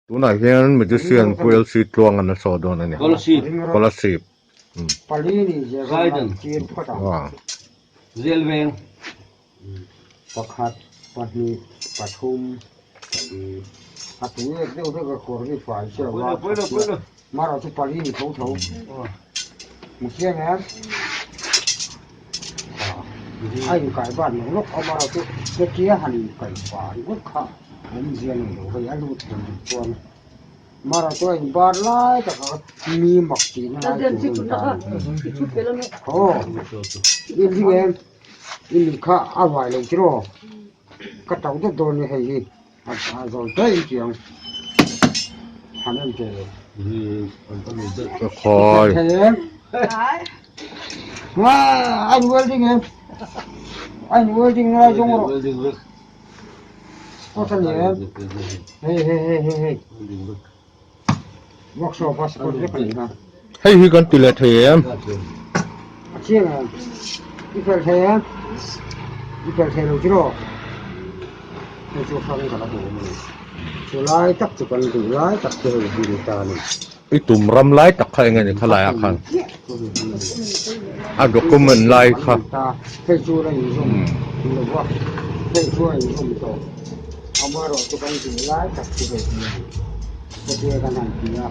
Tunah hian magician Pu LC Tluangan a saw dawn a ni. Kolasib. Kolasib. Gaiden. Zelveng. Pakhat, pahnih, pathum, pali. A tui ek deuh vek a kawr hi fai chiah va a chhiah. Mara chu pali ni tho tho. Mu chiang em? A inkai ban lo lawk a mara chu hetia han inkai ban ngawt kha awmzia nei lo hei a lut thei duh chuan mara chu a inbar lai tak a mi mak tihna lai tur a ni ta a ni. Aw i ring em? I mit kha a vai lo tiraw? Ka tauh deuh dawn nia hei hi. A zawn te in chiang han en te Ka khawi. An welding em an welding ngai zawng rawh spot a ni em hei hei hei hei hei workshop a spot vek a ni kha Hei hi kan ti leh thei em? A chiang em? I fel thei em? I fel thei lo tiraw? Hei chu hrang ka la duh a ni. Chu lai tak chu kan duh lai tak chu hei hi ni ta a ni. I tum ram lai tak kha eng nge ni kha laiah khan? A document lai kha. Hei chu la inzawm lo va, hei chu a inzawm tawh. Amaherawhchu kan duh lai tak chu hei hi a ni. Hetia kan han ti a.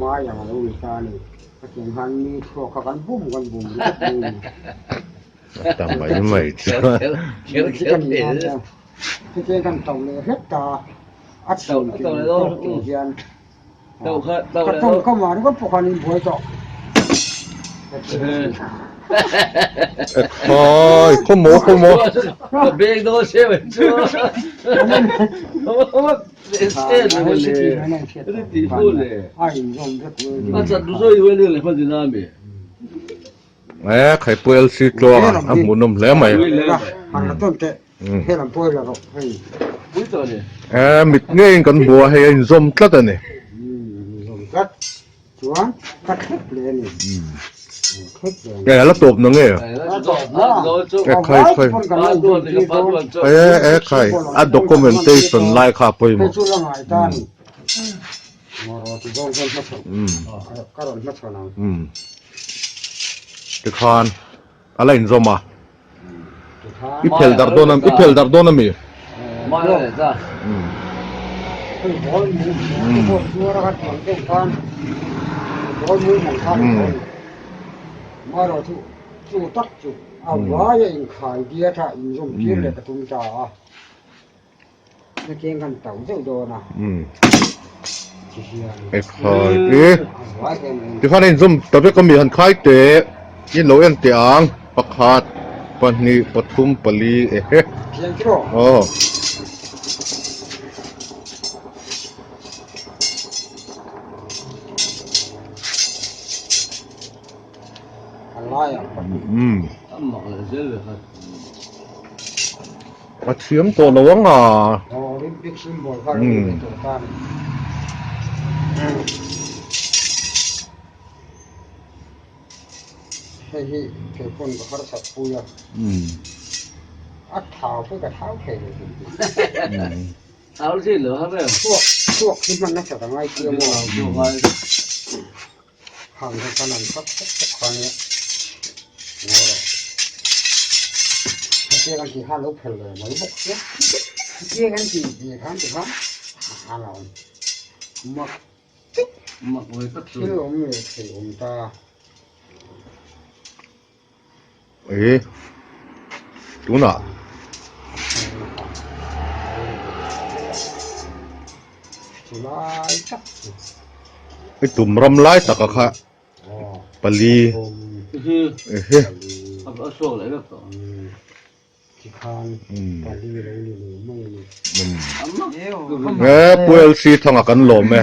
Mai ang a lo ni ta a ni. Hetiang hian mi thluak kha kan bum kan bum ringawt mai a ni. A ta mai mai chuan. Hetiang kan to leh hlek ta a chhim tih ang tawk tur hian ka tawngkam ah ringawt pawh khan in buai tawh. Ekhai khawmaw khawmaw. Ka beng dawn se mai chu. E Khaipui LC tluang a hmuhnawm hle mai. E mit ngeiin kan hmu a hei a inzawm tlat a ni. E a la tawp na nge? E khai khai e e khai a documentation lai kha a pawimawh. Tikhan a la inzawm a. I phel darh dawn a i phel darh dawn a mi? Ekhai e tikhan a inzawm ta vek a mi han khai teh in lo en teh ang pakhat pahnih pathum pali ehe aw. A thiam tawh lo ang a. Hang hi khan an khak khawp khawp kha nia ngawi rawh hetia kan tih khan a lo phel ve mai bawk sia hetia kan tih tih khan ti khan a lo mak tuk mak ve tak chu thil awm leh thei awm ta. E tunah i tum ram lai taka kha pali ehe e Pu LC Thanga kan lawm e.